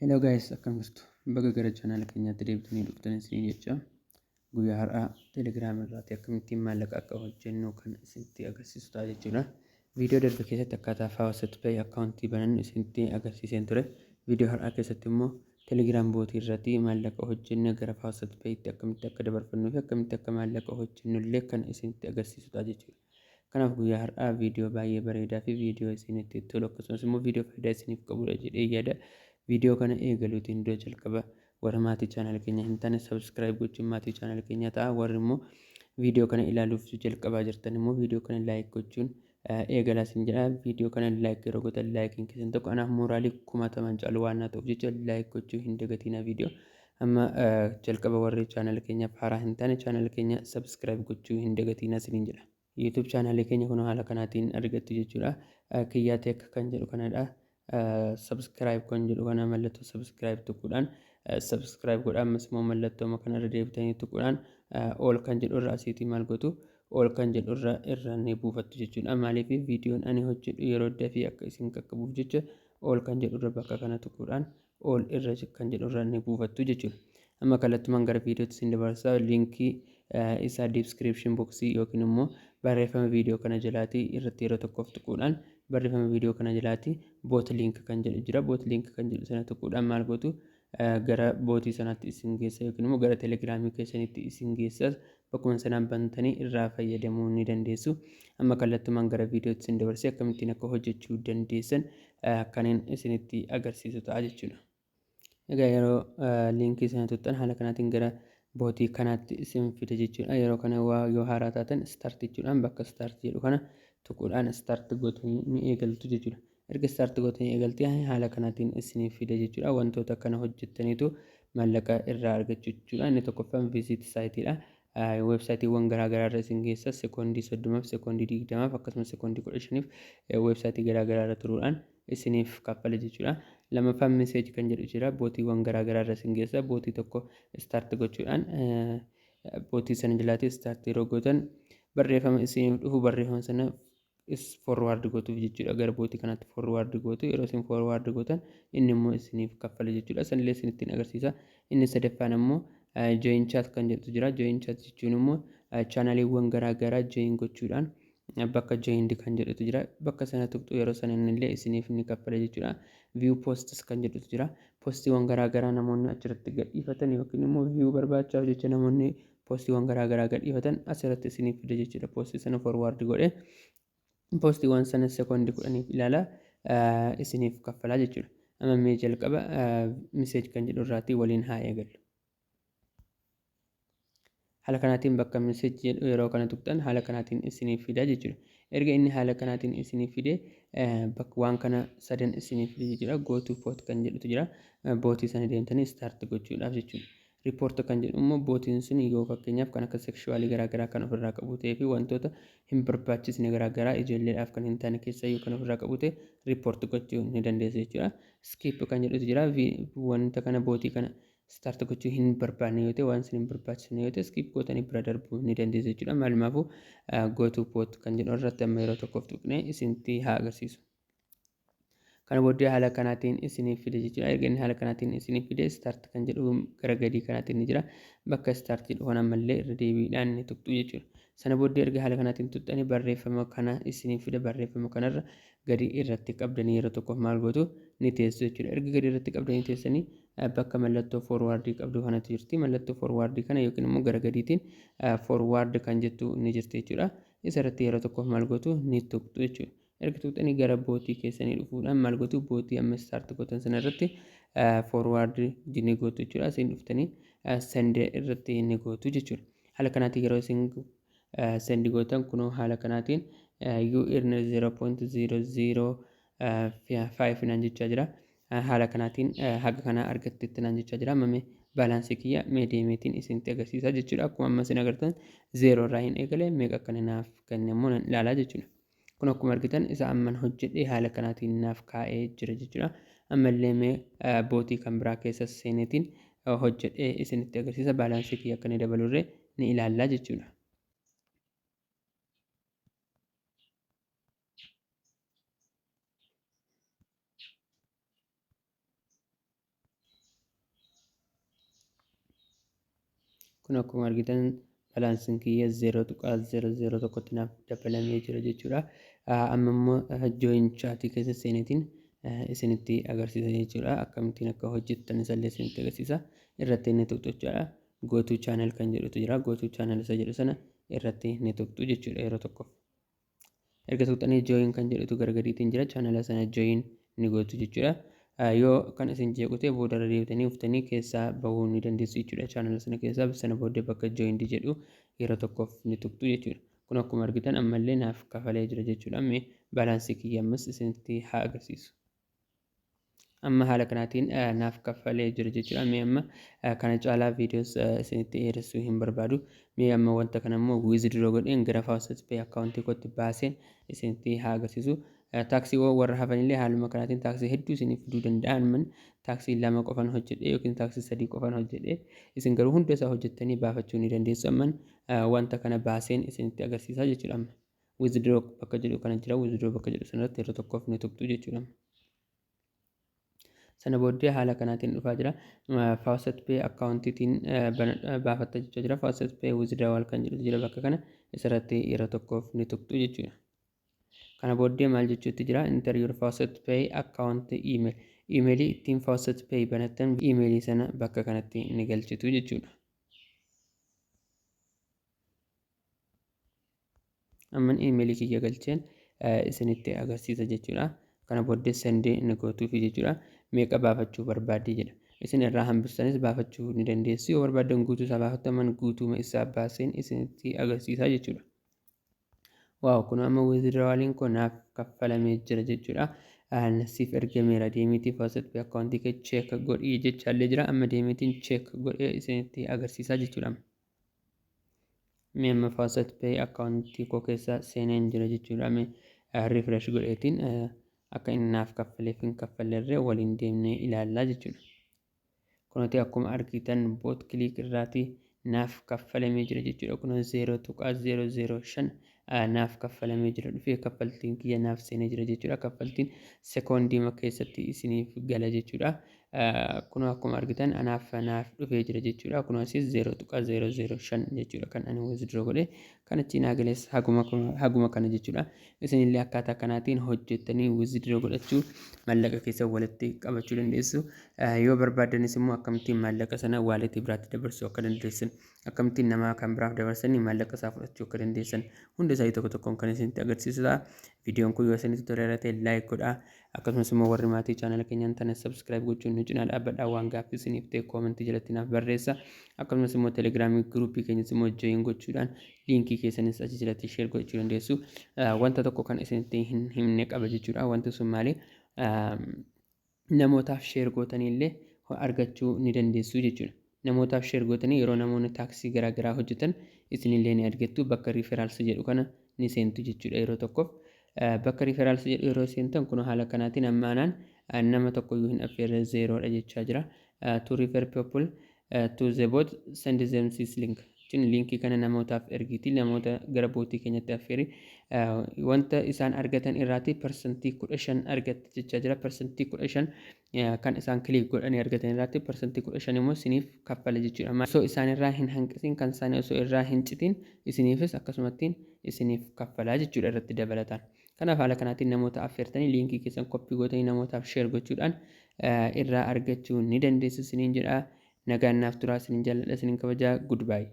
Hello guys, akkam jirtu? Baga gara chaanaala keenyaatti deebitanii dhuftan isin jecha. Guyyaa har'aa Telegram irraati akkamittiin maallaqa akka hojjennu kan isinitti agarsiisu ta'a jechuudha. Viidiyoo darbe keessatti akkaataa Faucet Pay akkaawuntii banannu isinitti agarsiiseen ture. Viidiyoo har'aa keessatti immoo Telegram bootii irratti maallaqa hojjenne gara Faucet Pay'tti akkamitti akka dabarfannuu fi akkamitti akka maallaqa hojjennu illee kan isinitti agarsiisu ta'a jechuudha. Kanaaf guyyaa har'aa viidiyoo baay'ee bareedaa fi viidiyoo isinitti tolu, akkasumas immoo viidiyoo faayidaa isiniif qabudha jedhee yaada. Viidiyoo kana eegaluutiin dura jalqaba warra maatii chaanal keenya hin taane subscribe gochuun maatii chaanal keenya ta'a. Warri immoo viidiyoo kana ilaaluuf jalqabaa jirtan immoo viidiyoo kana like gochuun eegalaa isin jedha. Viidiyoo kana like yeroo gootan laayikiin keessan tokko anaaf mooraalii kumaataman caalu waan naa ta'uuf jecha like gochuu hin dagatinaa viidiyoo. Amma jalqaba warri chaanal keenyaaf haaraa hin taane chaanal keenya subscribe gochuu hin dagatinaa isiniin jedha. YouTube chaanaalii keenya kun haala kanaatiin argattu jechuudha. Kiyyaa Tech kan jedhu kanadha. Subscribe kan jedhu kana mallattoo subscribe tuquudhaan subscribe godha. Ammas immoo mallattoo kanarra deebitanii tuquudhaan all kan jedhu irra asiitii maal gootu, all kan jedhu irra ni buufattu jechuudha. Maaliif? Viidiyoon ani hojjedhu yeroo dafii akka isin qaqqabuuf jecha all kan jedhu irra bakka kana tuquudhaan all irra kan jedhu irra ni buufattu jechuudha. Amma kallattumaan gara viidiyootti isin dabarsaa. Liinkii isaa description box yookiin immoo barreeffama viidiyoo kana jalaatii irratti yeroo tokkoof tuquudhaan barreeffama viidiyoo kana jalaatii bot link kan jedhu jira. Bot link kan jedhu sana tuquudhaan maal gootu? Gara bootii sanaatti isin geessa yookiin immoo gara telegiraamii keessanitti isin geessa. Bakkuma sanaan bantanii irraa fayyadamuu ni dandeessu. Amma kallattumaan gara viidiyootti isin dabarsee akkamittiin akka hojjechuu dandeessan kanneen isinitti agarsiisu ta'a jechuudha. Egaa yeroo liinkii sana tuqxan haala kanaatiin gara bootii kanaatti isin fida jechuudha. Yeroo kana waa yoo haaraa taatan start jechuudhaan bakka start jedhu kana tuquudhaan start gootanii ni eegaltu jechuudha. Erga start gootanii eegaltee haala kanaatiin isiniif fida jechuudha. Wantoota kana hojjettaniitu maallaqa irraa argachuu jechuudha. Inni tokkoffaan visit saayitiidha. Weebsaayitiiwwan garaa garaa irra isin geessa. Sekoondii 30f, sekoondii 20f, akkasumas sekoondii 15f weebsaayitii garaa garaa irra turuudhaan isiniif kaffala jechuudha. Lammaffaan message kan jedhu jira. Bootiiwwan garaa garaa irra isin geessa. Bootii tokko start gochuudhaan bootii sana jalaatti start yeroo gootan barreeffama isiniif dhufu barreeffama sana forward gootuuf jechuudha. Gara bootii kanaatti forward gootu. Yeroo isin forward gootan inni immoo isiniif kaffala jechuudha. Sanillee isinittiin agarsiisa. Inni sadaffaan immoo join chat kan jedhutu jira. Join chat jechuun immoo chaanaliiwwan garaa garaa join gochuudhaan bakka joined kan jedhutu jira. Bakka sana tuqxu, yeroo sana illee isiniif ni kaffala jechuudha. View posts kan jedhutu jira. Postiiwwan garaa garaa namoonni achirratti gadhiifatan yookiin immoo view barbaachaaf jecha namoonni postiiwwan garaa garaa gadhiifatan asirratti isiniif fida jechuudha. Postii sana forward godhee postiiwwan sana sekoondii 10f ilaala, isiniif kaffalaa jechuudha. Amma mee jalqaba message kan jedhu irraatii waliin haa eegallu. Haala kanaatiin bakka message jedhu yeroo kana tuqxan haala kanaatiin isiniif fida jechuudha. Erga inni haala kanaatiin isiniif fide bakka waan kana sadan isiniif fide jechuudha. Go to bot kan jedhutu jira. Bootii sana deemtanii start gochuudhaaf jechuudha. Report kan jedhu immoo bootiin sun yoo fakkeenyaaf kan akka sekshuwaalii garaa garaa kan ofirraa qabu ta'ee fi wantoota hin barbaachisne garaa garaa ijoolleedhaaf kan hin taane keessayyuu kan ofirraa qabu ta'e report gochuu ni dandeessu jechuudha. Skip kan jedhutu jira. Wanta kana bootii kana start gochuu hin barbaanne yoo ta'e, waan isin hin barbaachisne yoo ta'e, skip gootanii bira darbuu ni dandeessu jechuudha. Maalumaafuu go to bot kan jedhu irratti amma yeroo tokkoof tuqnee isinitti haa agarsiisu. Kana booddee haala kanaatiin isiniif fide jechuudha. Erga inni haala kanaatiin isiniif fide start kan jedhu gara gadii kanaatiin ni jira. Bakka start jedhu kana ammallee irra deebiidhaan ni tuqxu jechuudha. Sana booddee erga haala kanaatiin tuqxanii barreeffama kana isiniif fida. Barreeffama kanarra gadi irratti qabdanii yeroo tokkoof maal gootu? Ni teessu jechuudha. Erga gadi irratti qabdanii teessanii bakka mallattoo forwardii qabdu kanatu jirti. Mallattoo forwardii kana yookiin immoo gara gadiitiin forward kan jettu ni jirti jechuudha. Isa irratti yeroo tokkoof maal gootu? Ni tuqxu jechuudha. Erga tuqxanii gara bootii keessanii dhufuudhaan maal gootu? Bootii amma start gootan sana irratti forward ni gootu jechuudha. Isin dhuftanii send irratti ni gootu jechuudha. Haala kanaatiin yeroo isin send gootan kunoo haala kanaatiin "You earn 0.005" naan jechaa jira. Haala kanaatiin haga kana argattetti naan jechaa jira. Amma baalaansii kiyya mee deemeetiin isinitti agarsiisa jechuudha. Akkuma amma isin agartan zeeroo irraa hin eegale, meeqa akkana naaf kenne immoo nan ilaalaa jechuudha. Kun akkuma argitan isa amman hojjedhee haala kanaatiin naaf kaa'ee jira jechuudha. Ammallee mee bootii kan biraa keessa seeneetiin hojjedhee isinitti agarsiisa. Baalaansii kiyya akka inni dabalurree ni ilaallaa jechuudha. Kun akkuma argitan balanceiin kiyya 0.001tti naaf dabalamee jira jechuudha. Amma immoo join chatii keessa seeneetiin isinitti agarsiisa jechuudha. Akkamittiin akka hojjettan isallee isinitti agarsiisa. Irratti ni tuqxu jechuudha. Go to channel kan jedhutu jira. Go to channel isa jedhu sana irratti ni tuqxu jechuudha yeroo tokkoof. Erga tuqxanii join kan jedhutu gara gadiitiin jira. Channela sana join ni gootu jechuudha. Yoo kan isin jeequ ta'e boodarra deebitanii uftanii keessaa bahuu ni dandeessu jechuudha. Channela sana keessaa sana booddee bakka joined jedhu yeroo tokkoof ni tuqxu jechuudha. Kun akkuma argitan ammallee naaf kafalee jira jechuudha. Mee balanceii kiyya ammas isinitti haa agarsiisu. Amma haala kanaatiin naaf kaffalee jira jechuudha. Mee amma kana caalaa viidiyoos isinitti dheeressuu hin barbaadu. Mee amma wanta kana immoo withdraw godheen gara FaucetPay accountii kootti baaseen isinitti haa agarsiisu. Taskiiwwan warra hafanillee haaluma kanaatiin taskii hedduu isiniif fiduu danda'an. Man taskii lama qofan hojjedhe yookiin taskii sadii qofan hojjedhe, isin garuu hunda isaa hojjettanii baafachuu ni dandeessu. Amman wanta kana baaseen isinitti agarsiisaa jechuudha. Amma withdraw bakka jedhu kana jira. Withdraw bakka jedhu sanarratti yeroo tokkoof ni tuqxu jechuudha. Sana booddee haala kanaatiin dhufaa jira. FaucetPay accountiitiin baafatta jechaa jira. FaucetPay withdrawal kan jedhutu jira bakka kana, isarratti yeroo tokkoof ni tuqxu jechuudha. Kana booddee maal jechuutti jira? Enter your FaucetPay account email. Emailii ittiin FaucetPay banattan emailii sana bakka kanatti ni galchitu jechuudha. Amman emailii kiyya galcheen isinitti agarsiisa jechuudha. Kana booddee send ni gootuufi jechuudha. Meeqa baafachuu barbaadde jedha. Isin irraa hambistanis baafachuu ni dandeessu. Yoo barbaaddan guutuu isaa baafattaman, guutuuma isaa baaseen isinitti agarsiisa jechuudha. Wow, kun amma withdrawaliin kun naaf kaffalamee jira jechuudha. Siif ergameera, deemiitii FaucetPay accountii kee check godhii jechaallee jira. Amma deemiitiin check godhee isinitti agarsiisaa jechuudha. Mee amma FaucetPay accountii koo keessa seeneen jira jechuudha. Mee refresh godheetiin akka inni naaf kaffaleef hin kaffalleerree waliin deemnee ilaallaa jechuudha. Kunuuti akkuma argitan bot click irraatii naaf kaffalamee jira jechuudha. Kun 0.005 naaf kaffalamee jira. Dhufee kaffaltiin kiyya naaf seenee jira jechuudha. Kaffaltiin sekoondiima keessatti isiniif gala jechuudha. Kun akkuma argitan anaaf naaf dhufee jira jechuudha. Kun asis 0.005 jechuudha kan ani withdraw godhe. Kan achi naa galees haguma kana jechuudha. Isinillee akkaataa kanaatiin hojjettanii withdraw godhachuu, maallaqa keessa walitti qabachuu dandeessu. Yoo barbaaddanis immoo akkamittiin maallaqa sana walletii biraatti dabarsuu akka dandeessan, akkamittiin nama kan biraaf dabarsanii maallaqa isaa fudhachuu akka dandeessan hunda isaanii tokko tokkoon kan isinitti agarsiisu ta'a. Viidiyoon kun yoo isinitti toleera ta'e like godhaa. Akkasumas immoo warri maatii channela keenyaan tana subscribe gochuun nu cinaa dhaabbadhaa. Waan gaaffii isiniif ta'e commentii jalatti naaf barreessa. Akkasumas immoo Telegramii groupii keenyas immoo join gochuudhaan linkii keessanis achi jalatti share gochuu dandeessu. Wanta tokko kan isinitti hin himne qaba jechuudha. Wanti sun maali? Namootaaf share gootanii illee argachuu ni dandeessu jechuudha. Namootaaf share gootanii yeroo namoonni taskii garaagaraa hojjetan isinillee ni argattu. Bakka referrals jedhu kana ni seentu jechuudha yeroo tokkoof. Bakka referrals jedhu yeroo seentan kun haala kanaatiin amma anaan nama tokkoyyuu hin affeerre, zerodha jechaa jira. To refer people to the bot, send them this link. Jechuun linkii kana namootaaf ergiiti, namoota gara botii keenyatti affeeri, wanta isaan argatan irraati 15% argatte jechaa jira. 15% kan isaan click godhanii argatan irraati 15% immoo isiniif kaffala jechuudha. Osoo isaan irraa hin hanqisin, kan isaanii osoo irraa hin citin, isiniifis akkasumattiin isiniif kaffalaa jechuudha irratti dabalataan. Kanaaf haala kanaatiin namoota affeertanii linkii keessan copy gootanii namootaaf share gochuudhaan irraa argachuu ni dandeessu isiniin jedha. Nagaan naaf turaa, isiniin jaalladha, isiniin kabajaa. Goodbye.